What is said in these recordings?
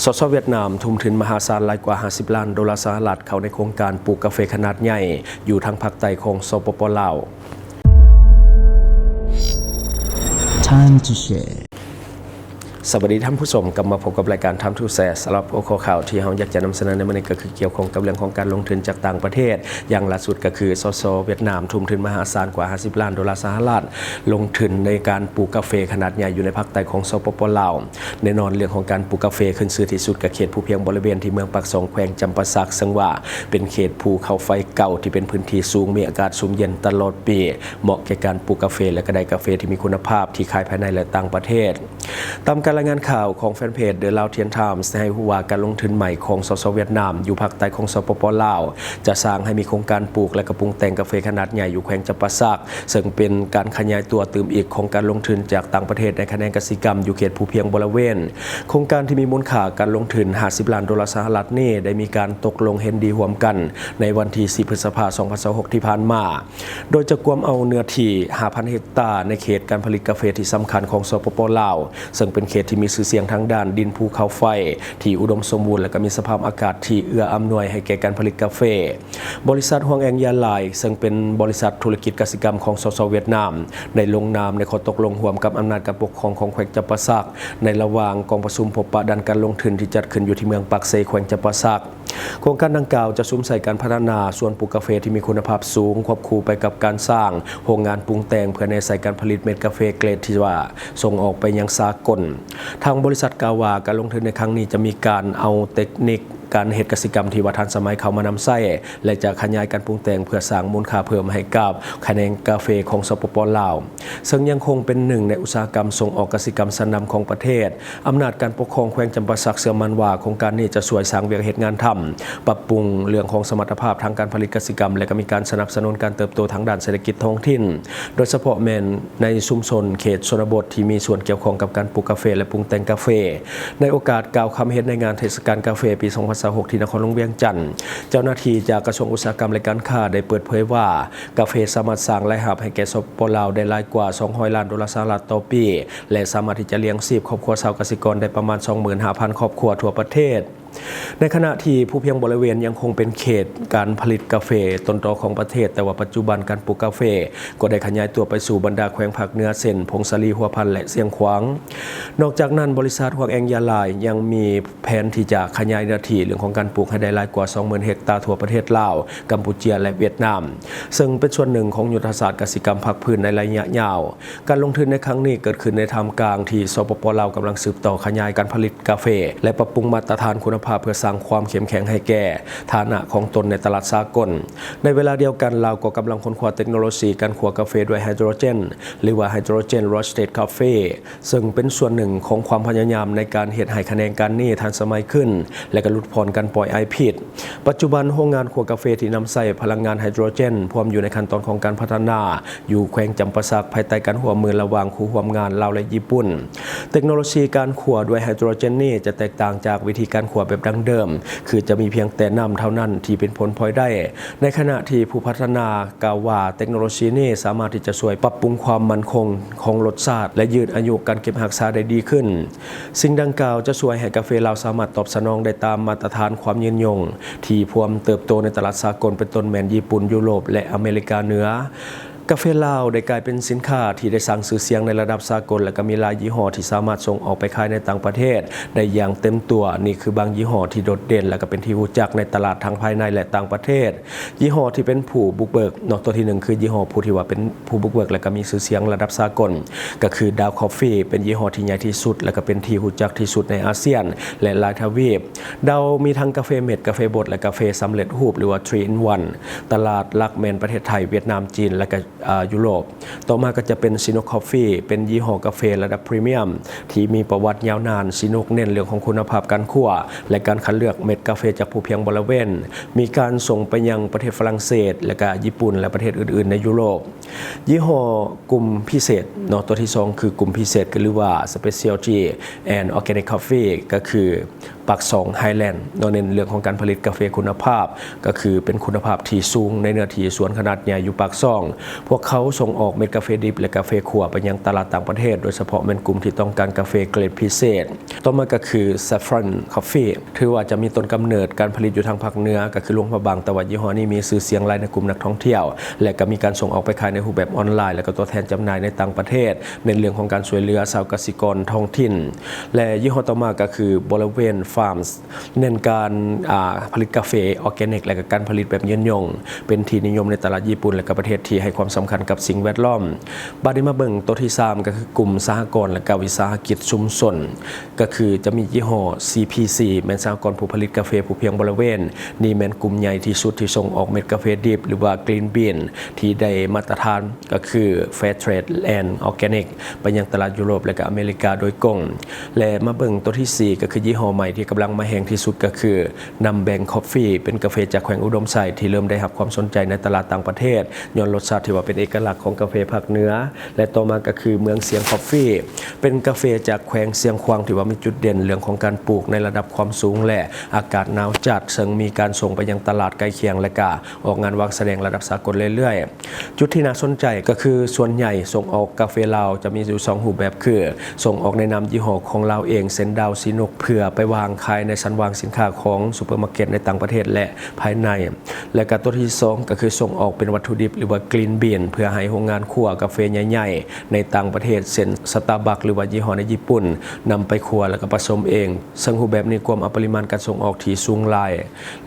ສສ ຫວຽດນາມທຸ່ມທຶນມະຫາສານຫຼາຍກວ່າຫ້າສິບລ້ານໂດລາສະຫະລັດ ເຂົ້າໃນໂຄງການປູກກາເຟຂະໜາດໃຫຍ່ ຢູ່ທາງພາກໃຕ້ຂອງ ສປປ ລາວ. Time to share. ສະຫວັດດີທ່ານຜູ້ຊົມ, ກັບມາພົບກັບລາຍການ Time to Share. ສຳລັບຫົວຂໍ້ຂ່າວທີ່ເຮົາຢາກຈະນຳສະເໜີໃນມື້ນີ້ ກໍຄືກ່ຽວຂ້ອງກັບເລື່ອງຂອງການລົງທຶນຈາກຕ່າງປະເທດ. ຢ່າງລ່າສຸດກໍຄື ສສ ຫວຽດນາມທຸ່ມທຶນມະຫາສານກວ່າຫ້າສິບລ້ານໂດລາສະຫະລັດ ລົງທຶນໃນການປູກກາເຟຂະໜາດໃຫຍ່ຢູ່ໃນພາກໃຕ້ຂອງ ສປປ ລາວ. ແນ່ນອນ, ເລື່ອງຂອງການປູກກາເຟຂຶ້ນຊື່ທີ່ສຸດກັບເຂດພູພຽງບໍລິເວນທີ່ເມືອງປາກຊ່ອງ ແຂວງຈຳປາສັກ, ເຊິ່ງວ່າເປັນເຂດພູເຂົາໄຟເກົ່າທີ່ເປັນພື້ນທີ່ສູງ, ມີອາກາດຊຸ່ມເຢັນຕະຫຼອດປີ, ເໝາະແກ່ການປູກກາເຟ ແລະ ກໍໄດ້ກາເຟທີ່ມີຄຸນນະພາບທີ່ຂາຍພາຍໃນ ແລະ ຕ່າງປະເທດ. ຕາມການລາຍງານຂ່າວຂອງແຟນເພຈ The Laotian Times ໄດ້ໃຫ້ຮູ້ວ່າ ການລົງທຶນໃໝ່ຂອງ ສສ ຫວຽດນາມ ຢູ່ພາກໃຕ້ຂອງ ສປປ ລາວ ຈະສ້າງໃຫ້ມີໂຄງການປູກ ແລະ ກໍປຸງແຕ່ງກາເຟຂະໜາດໃຫຍ່ຢູ່ແຂວງຈຳປາສັກ, ເຊິ່ງເປັນການຂະຫຍາຍຕົວຕື່ມອີກຂອງການລົງທຶນຈາກຕ່າງປະເທດໃນຂະແໜງກະສິກຳຢູ່ເຂດພູພຽງບໍລິເວນ. ໂຄງການທີ່ມີມູນຄ່າການລົງທຶນຫ້າສິບລ້ານໂດລາສະຫະລັດນີ້ ໄດ້ມີການຕົກລົງເຫັນດີຮ່ວມກັນໃນວັນທີສີ່ ພຶດສະພາ ສອງພັນຊາວຫົກ ທີ່ຜ່ານມາ, ໂດຍຈະກວມເອົາເນື້ອທີ່ຫ້າພັນເຮັກຕາໃນເຂດການຜະລິດກາເຟທີ່ສຳຄັນຂອງ ສປປ ລາວ, ເຊິ່ງເປັນເຂດທີ່ມີຊື່ສຽງທາງດ້ານດິນພູເຂົາໄຟທີ່ອຸດົມສົມບູນ ແລະ ກໍມີສະພາບອາກາດທີ່ເອື້ອອຳນວຍໃຫ້ແກ່ການຜະລິດກາເຟ. ບໍລິສັດ Huang Eng Gia Lai ເຊິ່ງເປັນບໍລິສັດທຸລະກິດກະສິກຳຂອງ ສສ ຫວຽດນາມ ໄດ້ລົງນາມໃນຂໍ້ຕົກລົງຮ່ວມກັບອຳນາດການປົກຄອງຂອງແຂວງຈຳປາສັກ ໃນລະຫວ່າງກອງປະຊຸມພົບປະດ້ານການລົງທຶນທີ່ຈັດຂຶ້ນຢູ່ທີ່ເມືອງປາກເຊ ແຂວງຈຳປາສັກ. ໂຄງການດັ່ງກ່າວຈະສຸມໃສ່ການພັດທະນາສວນປູກກາເຟທີ່ມີຄຸນນະພາບສູງ, ຄວບຄູ່ໄປກັບການສ້າງໂຮງງານປຸງແຕ່ງເພື່ອແນໃສ່ການຜະລິດເມັດກາເຟເກຣດທີ່ວ່າສົ່ງອອກໄປຍັງສາກົນ. ທາງບໍລິສັດກ່າວວ່າ ການລົງທຶນໃນຄັ້ງນີ້ຈະມີການເອົາເຕັກນິກການເຮັດກະສິກຳທີ່ວ່າທັນສະໄໝເຂົ້າມານຳໃຊ້ ແລະ ຈະຂະຫຍາຍການປຸງແຕ່ງເພື່ອສ້າງມູນຄ່າເພີ່ມໃຫ້ກັບຂະແໜງກາເຟຂອງ ສປປ ລາວ, ເຊິ່ງຍັງຄົງເປັນໜຶ່ງໃນອຸດສາຫະກຳສົ່ງອອກກະສິກຳຊັ້ນນຳຂອງປະເທດ. ອຳນາດການປົກຄອງແຂວງຈຳປາສັກເຊື່ອໝັ້ນວ່າ ໂຄງການນີ້ຈະຊ່ວຍສ້າງວຽກເຮັດງານທຳ, ປັບປຸງເລື່ອງຂອງສະມັດຕະພາບທາງການຜະລິດກະສິກຳ ແລະ ກໍມີການສະໜັບສະໜູນການເຕີບໂຕທາງດ້ານເສດຖະກິດທ້ອງຖິ່ນ, ໂດຍສະເພາະແມ່ນໃນຊຸມຊົນເຂດຊົນນະບົດທີ່ມີສ່ວນກ່ຽວຂ້ອງກັບການປູກກາເຟ ແລະ ປຸງແຕ່ງກາເຟ. ໃນໂອກາດກ່າວຄຳເຫັນໃນງານເທດສະການກາເຟປີສອງພັນຊາວຫົກ ທີ່ນະຄອນຫຼວງວຽງຈັນ, ເຈົ້າໜ້າທີ່ຈາກກະຊວງອຸດສາຫະກຳ ແລະ ການຄ້າໄດ້ເປີດເຜີຍວ່າ ກາເຟສາມາດສ້າງລາຍຮັບໃຫ້ແກ່ ສປປ ລາວ ໄດ້ຫຼາຍກວ່າສອງຮ້ອຍລ້ານໂດລາສະຫະລັດຕໍ່ປີ ແລະ ສາມາດທີ່ຈະລ້ຽງຊີບຄອບຄົວຊາວກະສິກອນໄດ້ປະມານສອງໝື່ນຫ້າພັນຄອບຄົວທົ່ວປະເທດ. ໃນຂະນະທີ່ພູພຽງບໍລິເວນຍັງຄົງເປັນເຂດການຜະລິດກາເຟຕົ້ນຕໍຂອງປະເທດ, ແຕ່ວ່າປັດຈຸບັນການປູກກາເຟກໍໄດ້ຂະຫຍາຍຕົວໄປສູ່ບັນດາແຂວງພາກເໜືອ ເຊັ່ນ ຜົ້ງສາລີ, ຫົວພັນ ແລະ ຊຽງຂວາງ. ນອກຈາກນັ້ນ, ບໍລິສັດ Huang Eng Gia Lai ຍັງມີແຜນທີ່ຈະຂະຫຍາຍເນື້ອທີ່ເລື່ອງຂອງການປູກໃຫ້ໄດ້ຫຼາຍກວ່າສອງໝື່ນເຮັກຕາທົ່ວປະເທດລາວ, ກຳປູເຈຍ ແລະ ຫວຽດນາມ, ເຊິ່ງເປັນສ່ວນໜຶ່ງຂອງຍຸດທະສາດກະສິກຳພາກພື້ນໃນໄລຍະຍາວ. ການລົງທຶນໃນຄັ້ງນີ້ເກີດຂຶ້ນໃນທ່າມກາງທີ່ ສປປ ລາວ ກຳລັງສືບຕໍ່ຂະຫຍາຍການຜະລິດກາເຟ ແລະ ປັບປຸງມາດຕະຖານຄຸນນະພາບເພື່ອສ້າງຄວາມເຂັ້ມແຂງໃຫ້ແກ່ຖານະຂອງຕົນໃນຕະຫຼາດສາກົນ. ໃນເວລາດຽວກັນ, ລາວກໍກຳລັງຄົ້ນຄວ້າເຕັກໂນໂລຊີການຂົ້ວກາເຟດ້ວຍໄຮໂດຣເຈນ ຫຼືວ່າ Hydrogen Roasted Coffee, ເຊິ່ງເປັນສ່ວນໜຶ່ງຂອງຄວາມພະຍາຍາມໃນການເຮັດໃຫ້ຂະແໜງການນີ້ທັນສະໄໝຂຶ້ນ ແລະ ກໍຫຼຸດຜ່ອນການປ່ອຍໄອພິດ. ປັດຈຸບັນ, ໂຮງງານຂົ້ວກາເຟທີ່ນຳໃຊ້ພະລັງງານໄຮໂດຣເຈນພວມຢູ່ໃນຂັ້ນຕອນຂອງການພັດທະນາ ຢູ່ແຂວງຈຳປາສັກ ພາຍໃຕ້ການຮ່ວມມືລະຫວ່າງຄູ່ຮ່ວມງານລາວ ແລະ ຍີ່ປຸ່ນ. ເຕັກໂນໂລຊີການຂົ້ວດ້ວຍໄຮໂດຣເຈນນີ້ຈະແຕກຕ່າງຈາກວິທີການຂົ້ວແບບດັ້ງເດີມ, ຄືຈະມີພຽງແຕ່ນ້ຳເທົ່ານັ້ນທີ່ເປັນຜົນພອຍໄດ້, ໃນຂະນະທີ່ຜູ້ພັດທະນາກ່າວວ່າ ເຕັກໂນໂລຊີນີ້ສາມາດທີ່ຈະຊ່ວຍປັບປຸງຄວາມໝັ້ນຄົງຂອງລົດຊາດ ແລະ ຍືດອາຍຸການເກັບຮັກສາໄດ້ດີຂຶ້ນ. ສິ່ງດັ່ງກ່າວຈະຊ່ວຍໃຫ້ກາເຟລາວສາມາດຕອບສະໜອງໄດ້ຕາມມາດຕະຖານຄວາມຍືນຍົງທີ່ພວມເຕີບໂຕໃນຕະຫຼາດສາກົນ, ເປັນຕົ້ນແມ່ນຍີ່ປຸ່ນ, ຢູໂຣບ ແລະ ອາເມລິກາເໜືອ. ກາເຟລາວໄດ້ກາຍເປັນສິນຄ້າທີ່ໄດ້ສ້າງຊື່ສຽງໃນລະດັບສາກົນ ແລະ ກໍມີຫຼາຍຍີ່ຫໍ້ທີ່ສາມາດສົ່ງອອກໄປຂາຍໃນຕ່າງປະເທດໄດ້ຢ່າງເຕັມຕົວ. ນີ້ຄືບາງຍີ່ຫໍ້ທີ່ໂດດເດັ່ນ ແລະ ກໍເປັນທີ່ຮູ້ຈັກໃນຕະຫຼາດທັງພາຍໃນ ແລະ ຕ່າງປະເທດ. ຍີ່ຫໍ້ທີ່ເປັນຜູ້ບຸກເບີກເນາະ, ຕົວທີໜຶ່ງຄືຍີ່ຫໍ້ຜູ້ທີ່ວ່າເປັນຜູ້ບຸກເບີກ ແລະ ກໍມີຊື່ສຽງລະດັບສາກົນ ກໍຄື Daw Coffee, ເປັນຍີ່ຫໍ້ທີ່ໃຫຍ່ທີ່ສຸດ ແລະ ກໍເປັນທີ່ຮູ້ຈັກທີ່ສຸດໃນອາຊຽນ ແລະ ຫຼາຍທະວີບ. Daw ມີທັງກາເຟເມັດ, ກາເຟບົດ ແລະ ກາເຟສຳເລັດຮູບ ຫຼືວ່າ three in one. ຕະຫຼາດຫຼັກແມ່ນປະເທດໄທ, ຫວຽດນາມ, ຈີນ ແລະ ກໍ ອາ ຢູໂຣບ. ຕໍ່ມາກໍຈະເປັນ Sinuk Coffee, ເປັນຍີ່ຫໍ້ກາເຟລະດັບພຣີມຽມທີ່ມີປະຫວັດຍາວນານ. Sinuk ເນັ້ນເລື່ອງຂອງຄຸນນະພາບການຂົ້ວ ແລະ ການຄັດເລືອກເມັດກາເຟຈາກພູພຽງບໍລິເວນ, ມີການສົ່ງໄປຍັງປະເທດຝຣັ່ງເສດ ແລະ ກະຍີ່ປຸ່ນ ແລະ ປະເທດອື່ນໆໃນຢູໂຣບ. ຍີ່ຫໍ້ກຸ່ມພິເສດເນາະ, ຕົວທີສອງຄືກຸ່ມພິເສດ ກໍ ຫຼືວ່າ Specialty and Organic Coffee, ກໍຄື ປາກຊ່ອງ Highland ເນາະ ເນັ້ນເລື່ອງຂອງການຜະລິດກາເຟຄຸນນະພາບ ກໍຄືເປັນຄຸນນະພາບທີ່ສູງໃນເນື້ອທີ່ສວນຂະໜາດໃຫຍ່ຢູ່ປາກຊ່ອງ. ພວກເຂົາສົ່ງອອກເມັດກາເຟດິບ ແລະ ກາເຟຂົ້ວໄປຍັງຕະຫຼາດຕ່າງປະເທດ, ໂດຍສະເພາະແມ່ນກຸ່ມທີ່ຕ້ອງການກາເຟເກຣດພິເສດ. ຕໍ່ມາກໍຄື Saffron Coffee ຖືວ່າຈະມີຕົ້ນກຳເນີດການຜະລິດຢູ່ທາງພາກເໜືອ ກໍຄືຫຼວງພະບາງ, ແຕ່ວ່າຍີ່ຫໍ້ນີ້ມີຊື່ສຽງຫຼາຍໃນກຸ່ມນັກທ່ອງທ່ຽວ ແລະ ກໍມີການສົ່ງອອກໄປຂາຍໃນຮູບແບບອອນລາຍ ແລະ ກໍຕົວແທນຈຳໜ່າຍໃນຕ່າງປະເທດ, ເນັ້ນເລື່ອງຂອງການຊ່ວຍເຫຼືອຊາວກະສິກອນທ້ອງຖິ່ນ. ແລະ ຍີ່ຫໍ້ຕໍ່ມາກໍຄື Bolleben Farms ເນັ້ນການ ອ່າ ຜະລິດກາເຟ organic ແລະ ກໍການຜະລິດແບບຍືນຍົງ ເປັນທີ່ນິຍົມໃນຕະຫຼາດຍີ່ປຸ່ນ ແລະ ກໍປະເທດທີ່ໃຫ້ຄວາມສຳຄັນກັບສິ່ງແວດລ້ອມ. ບາດນີ້ມາເບິ່ງໂຕທີສາມ ກໍຄືກຸ່ມສະຫະກອນ ແລະ ກໍວິສາຫະກິດຊຸມຊົນ ກໍຄືຈະມີຍີ່ຫໍ້ CPC ແມ່ນສະຫະກອນຜູ້ຜະລິດກາເຟພູພຽງບໍລະເວນ. ນີ້ແມ່ນກຸ່ມໃຫຍ່ທີ່ສຸດທີ່ສົ່ງອອກເມັດກາເຟດິບ ຫຼືວ່າ green bean ທີ່ໄດ້ມາດຕະຖານ ກໍຄື Fair Trade and Organic ໄປຍັງຕະຫຼາດຢູໂຣບ ແລະ ກໍອາເມລິກາໂດຍກົງ. ແລະ ມາເບິ່ງໂຕທີສີ່ ກໍຄືຍີ່ຫໍ້ໃໝ່ທີ່ກຳລັງມາແຮງທີ່ສຸດ ກໍຄື Nambaeng Coffee ເປັນກາເຟຈາກແຂວງອຸດົມໄຊ ທີ່ເລີ່ມໄດ້ຮັບຄວາມສົນໃຈໃນຕະຫຼາດຕ່າງປະເທດ ຍ້ອນລົດຊາດທີ່ວ່າເປັນເອກະລັກຂອງກາເຟພາກເໜືອ. ແລະ ຕໍ່ມາກໍຄື Mueang Xiang Coffee ເປັນກາເຟຈາກແຂວງຊຽງຂວາງ ທີ່ວ່າມີຈຸດເດັ່ນເລື່ອງຂອງການປູກໃນລະດັບຄວາມສູງ ແລະ ອາກາດໜາວຈັດ, ເຊິ່ງມີການສົ່ງໄປຍັງຕະຫຼາດໃກ້ຄຽງ ແລະ ກະອອກງານວາງສະແດງລະດັບສາກົນເລື້ອຍໆ. ຈຸດທີ່ໜ້າສົນໃຈກໍຄື ສ່ວນໃຫຍ່ສົ່ງອອກກາເຟລາວຈະມີຢູ່ສອງຮູບແບບ ຄື ສົ່ງອອກໃນນາມຍີ່ຫໍ້ຂອງລາວເອງ ເຊັ່ນ ດາວສີນົກ ເພື່ອໄປວາງຂາຍໃນຊັ້ນວາງສິນຄ້າຂອງຊຸບເປີມາເກັດໃນຕ່າງປະເທດ ແລະ ພາຍໃນ. ແລະ ກະຕົວທີສອງ ກໍຄືສົ່ງອອກເປັນວັດຖຸດິບ ຫຼືວ່າ green bean ເພື່ອໃຫ້ໂຮງງານຂົ້ວກາເຟໃຫຍ່ໆໃນຕ່າງປະເທດ ເຊັ່ນ Starbucks ຫຼືວ່າຍີ່ຫໍ້ໃນຍີ່ປຸ່ນ ນຳໄປຂົ້ວ ແລ້ວກໍປະສົມເອງ, ເຊິ່ງຮູບແບບນີ້ກວມເອົາປະລິມານການສົ່ງອອກທີ່ສູງຫຼາຍ.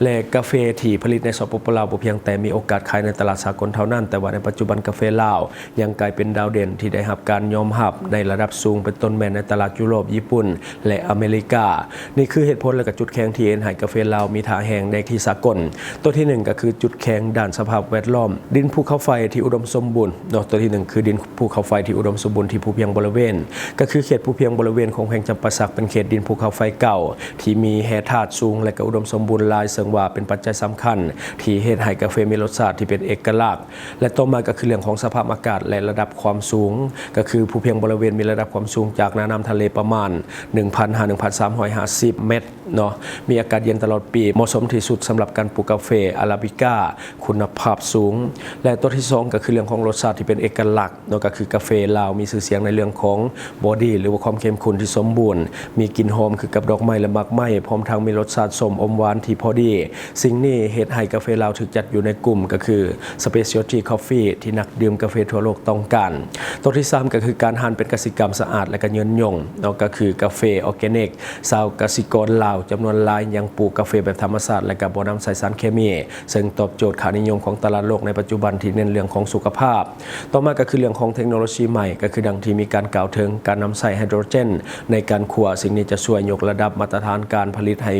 ແລະ ກາເຟທີ່ຜະລິດໃນ ສປປ ລາວ ບໍ່ພຽງແຕ່ມີໂອກາດຂາຍໃນຕະຫຼາດສາກົນເທົ່ານັ້ນ, ແຕ່ວ່າໃນປັດຈຸບັນກາເຟລາວຍັງກາຍເປັນດາວເດັ່ນທີ່ໄດ້ຮັບການຍອມຮັບໃນລະດັບສູງ ເປັນຕົ້ນແມ່ນໃນຕະຫຼາດຢູໂຣບ, ຍີ່ປຸ່ນ ແລະ ອາເມລິກາ. ນີ້ຄືເຫດຜົນ ແລະ ກະຈຸດແຂງທີ່ເຮັດໃຫ້ກາເຟລາວມີທ່າແຮງໃນທີ່ສາກົນ. ຕົວທີໜຶ່ງ ກໍຄືຈຸດແຂງດ້ານສະພາບແວດລ້ອມ, ດິນພູເຂົາໄຟທີ່ອຸດົມສົມບູນເນາະ. ຕົວທີໜຶ່ງ ຄືດິນ ພູເຂົາໄຟທີ່ອຸດົມສົມບູນທີ່ພູພຽງບໍລະເວນ ກໍຄືເຂດພູພຽງບໍລະເວນຂອງແຂວງຈຳປາສັກ ເປັນເຂດດິນພູເຂົາໄຟເກົ່າທີ່ມີແຮ່ທາດສູງ ແລະ ກໍອຸດົມສົມບູນຫຼາຍ, ເຊິ່ງວ່າເປັນປັດໄຈສຳຄັນທີ່ເຮັດໃຫ້ກາເຟມີລົດຊາດທີ່ເປັນເອກະລັກ. ແລະ ຕໍ່ມາກໍຄືເລື່ອງຂອງສະພາບອາກາດ ແລະ ລະດັບຄວາມສູງ, ກໍຄືພູພຽງບໍລະເວນມີລະດັບຄວາມສູງຈາກໜ້ານ້ຳທະເລປະມານໜຶ່ງພັນຫາ ໜຶ່ງພັນສາມຮ້ອຍຫ້າສິບແມັດເນາະ, ມີອາກາດເຢັນຕະຫຼອດປີ, ເໝາະສົມທີ່ສຸດສຳລັບການປູກກາເຟອາຣາບິກາຄຸນນະພາບສູງ. ແລະ ຕົວທີສອງ ກໍຄືເລື່ອງຂອງລົດຊາດທີ່ເປັນເອກະລັກ ເນາະ ກໍຄືກາເຟລາວມີຊື່ສຽງໃນເລື່ອງຂອງ body ຫຼືວ່າຄວາມເຂັ້ມຂຸ້ນທີ່ສົມບູນ, ມີກິ່ນຫອມຄືກັບດອກໄມ້ ແລະ ໝາກໄມ້, ພ້ອມທັງມີລົດຊາດສົ້ມອົມຫວານທີ່ພໍດີ. ສິ່ງນີ້ເຮັດໃຫ້ກາເຟລາວຖືກຈັດຢູ່ໃນກຸ່ມ ກໍຄື specialty coffee ທີ່ນັກດື່ມກາເຟທົ່ວໂລກຕ້ອງການ. ຕົວທີສາມ ກໍຄືການຫັນເປັນກະສິກຳສະອາດ ແລະ ກໍຍືນຍົງ ເນາະ ກໍຄືກາເຟ organic. ຊາວກະສິກອນລາວຈຳນວນຫຼາຍຍັງປູກກາເຟແບບທຳມະຊາດ ແລະ ກໍບໍ່ນຳໃຊ້ສານເຄມີ, ເຊິ່ງຕອບໂຈດຄ່ານິຍົມຂອງຕະຫຼາດໂລກໃນປັດຈຸບັນທີ່ເນັ້ນເລື່ອງຂອງສຸຂະພາບ. ຕໍ່ມາກໍຄືເລື່ອງຂອງເທັກໂນໂລຊີໃໝ່, ກໍຄືດັ່ງທີ່ມີການກ່າວເຖິງການນຳໃຊ້ໄຮໂດຣເຈນໃນການຂົ້ວ. ສິ່ງນີ້ຈະຊ່ວຍຍົກລະດັບມາດຕະຖານການຜະລິດໃຫ້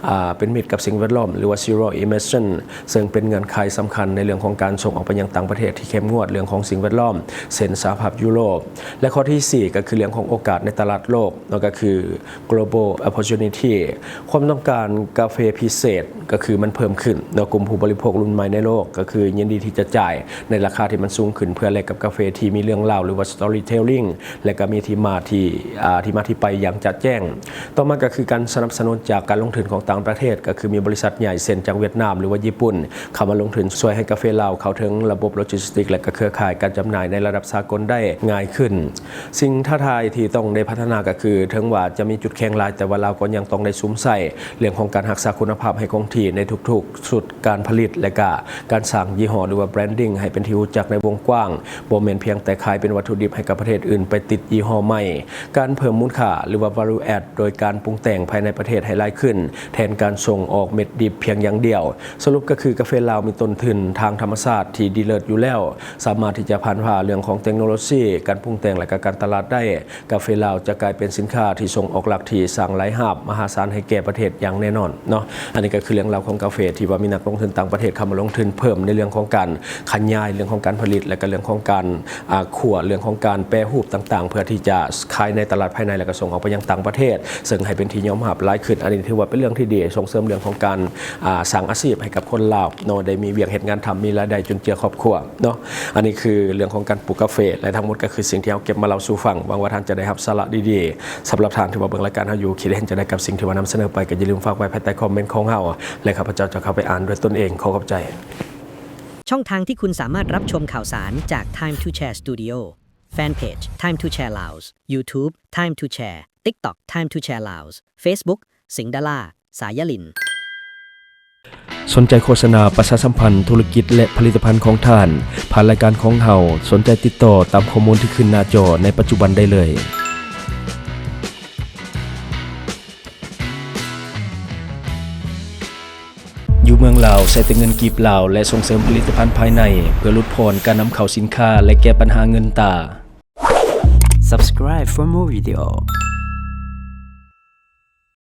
ອ່າ ເປັນມິດກັບສິ່ງແວດລ້ອມ ຫຼືວ່າ zero emission, ເຊິ່ງເປັນເງື່ອນໄຂສຳຄັນໃນເລື່ອງຂອງການສົ່ງອອກໄປຍັງຕ່າງປະເທດທີ່ເຂັ້ມງວດເລື່ອງຂອງສິ່ງແວດລ້ອມ ເຊັ່ນ ສະຫະພາບຢູໂຣບ. ແລະ ຂໍ້ທີສີ່ ກໍຄືເລື່ອງຂອງໂອກາດໃນຕະຫຼາດໂລກ ເນາະ ກໍຄື global opportunity. ຄວາມຕ້ອງການກາເຟພິເສດ ກໍຄືມັນເພີ່ມຂຶ້ນເນາະ, ກຸ່ມຜູ້ບໍລິໂພກລຸ້ນໃໝ່ໃນໂລກກໍຄືຍິນດີທີ່ຈະຈ່າຍໃນລາຄາທີ່ມັນສູງຂຶ້ນ ເພື່ອແລກກັບກາເຟທີ່ມີເລື່ອງລາວ ຫຼືວ່າ storytelling ແລະ ກໍມີທີ່ມາທີ່ ອ່າ ທີ່ມາທີ່ໄປຢ່າງຈະແຈ້ງ. ຕໍ່ມາກໍຄືການສະໜັບສະໜູນຈາກການລົງທຶນຂອງຕ່າງປະເທດ, ກໍຄືມີບໍລິສັດໃຫຍ່ເຊັ່ນຈາກຫວຽດນາມ ຫຼືວ່າຍີ່ປຸ່ນ ເຂົ້າມາລົງທຶນຊ່ວຍໃຫ້ກາເຟລາວເຂົ້າເຖິງລະບົບໂລຈິສຕິກ ແລະ ກໍເຄືອຂ່າຍການຈຳໜ່າຍໃນລະດັບສາກົນໄດ້ງ່າຍຂຶ້ນ. ສິ່ງທ້າທາຍທີ່ຕ້ອງໄດ້ພັດທະນາກໍຄື ເຖິງວ່າຈະມີຈຸດແຂງຫຼາຍ, ແຕ່ວ່າລາວກໍຍັງຕ້ອງໄດ້ສຸມໃສ່ເລື່ອງຂອງການຮັກສາຄຸນນະພາບໃຫ້ຄົງທີ່ໃນທຸກໆຊຸດການຜະລິດ ແລະ ກະການສ້າງຍີ່ຫໍ້ ຫຼືວ່າ branding ໃຫ້ເປັນທີ່ຮູ້ຈັກໃນວົງກວ້າງ, ບໍ່ແມ່ນພຽງແຕ່ຂາຍເປັນວັດຖຸດິບໃຫ້ກັບປະເທດອື່ນໄປຕິດຍີ່ຫໍ້ໃໝ່. ການເພີ່ມມູນຄ່າ ຫຼືວ່າ value add ໂດຍການປຸງແຕ່ງພາຍໃນປະເທດໃຫ້ຫຼາຍຂຶ້ນ ແທນການສົ່ງອອກເມັດດິບພຽງຢ່າງດຽວ. ສະຫຼຸບກໍຄືກາເຟລາວມີຕົ້ນທຶນທາງທຳມະຊາດທີ່ດີເລີດຢູ່ແລ້ວ, ສາມາດທີ່ຈະຜ່ານຜ່າເລື່ອງຂອງເຕັກໂນໂລຊີ, ການປຸງແຕ່ງ ແລະ ກະການຕະຫຼາດໄດ້. ກາເຟລາວຈະກາຍເປັນສິນຄ້າທີ່ສົ່ງອອກຫຼັກທີ່ສ້າງລາຍຮັບມະຫາສານໃຫ້ແກ່ປະເທດຢ່າງແນ່ນອນເນາະ. ອັນນີ້ກໍຄືເລື່ອງລາວຂອງກາເຟ ທີ່ວ່າມີນັກລົງທຶນຕ່າງປະເທດເຂົ້າມາລົງທຶນເພີ່ມໃນເລື່ອງຂອງການຂະຫຍາຍ, ເລື່ອງຂອງການຜະລິດ ແລະ ກໍເລື່ອງຂອງການ ອ່າ ຂົ້ວ, ເລື່ອງຂອງການແປຮູບຕ່າງໆ ເພື່ອທີ່ຈະຂາຍໃນຕະຫຼາດພາຍໃນ ແລ້ວກໍສົ່ງອອກໄປຍັງຕ່າງປະເທດ, ເຊິ່ງໃຫ້ເປັນທີ່ຍອມຮັບຫຼາຍຂຶ້ນ. ອັນນີ້ຖືວ່າເປັນເລື່ອງທີ່ດີ, ສົ່ງເສີມເລື່ອງຂອງການ ອ່າ ສ້າງອາຊີບໃຫ້ກັບຄົນລາວເນາະ, ໄດ້ມີວຽກເຮັດງານທຳ, ມີລາຍໄດ້ຈຸນເຈືອຄອບຄົວເນາະ. ອັນນີ້ຄືເລື່ອງຂອງການປູກກາເຟ ແລະ ທັງໝົດກໍຄືສິ່ງທີ່ເຮົາເກັບມາເລົ່າສູ່ຟັງ. ຫວັງວ່າທ່ານຈະໄດ້ຮັບສາລະດີໆ. ສຳລັບທ່ານທີ່ວ່າເບິ່ງລາຍການເຮົາຢູ່, ຄິດເຫັນຈັ່ງໃດກັບ ສິ່ງທີ່ວ່ານຳສະເໜີໄປກໍຢ່າລືມຝາກໄວ້ພາຍໃຕ້ຄອມເມັນຂອງເຮົາ ແລະ ຂ້າພະເຈົ້າຈະເຂົ້າໄປອ່ານດ້ວຍຕົນເອງ. ຂໍຂອບໃຈ. ຊ່องทางที่คุณสามารถรับชมข่าวสารจาก Time to Share Studio Fanpage Time to Share Laos YouTube Time to Share TikTok Time to Share Laos Facebook สิงห์ดารา สายลิน ສົນໃຈໂຄສະນາປະຊາສຳພັນທຸລະກິດ ແລະ ຜະລິດຕະພັນຂອງທ່ານ ຜ່ານລາຍການຂອງເຮົາ, ສົນໃຈຕິດຕໍ່ຕາມຂໍ້ມູນທີ່ຂຶ້ນໜ້າຈໍໃນປັດຈຸບັນໄດ້ເລີຍ. ຢູ່ເມືອງລາວ ໃຊ້ແຕ່ເງິນກີບລາວ ແລະ ສົ່ງເສີມຜະລິດຕະພັນພາຍໃນ ເພື່ອຫຼຸດຜ່ອນການນຳເຂົ້າສິນຄ້າ ແລະ ແກ້ປັນຫາເງິນຕາ. Subscribe for more video.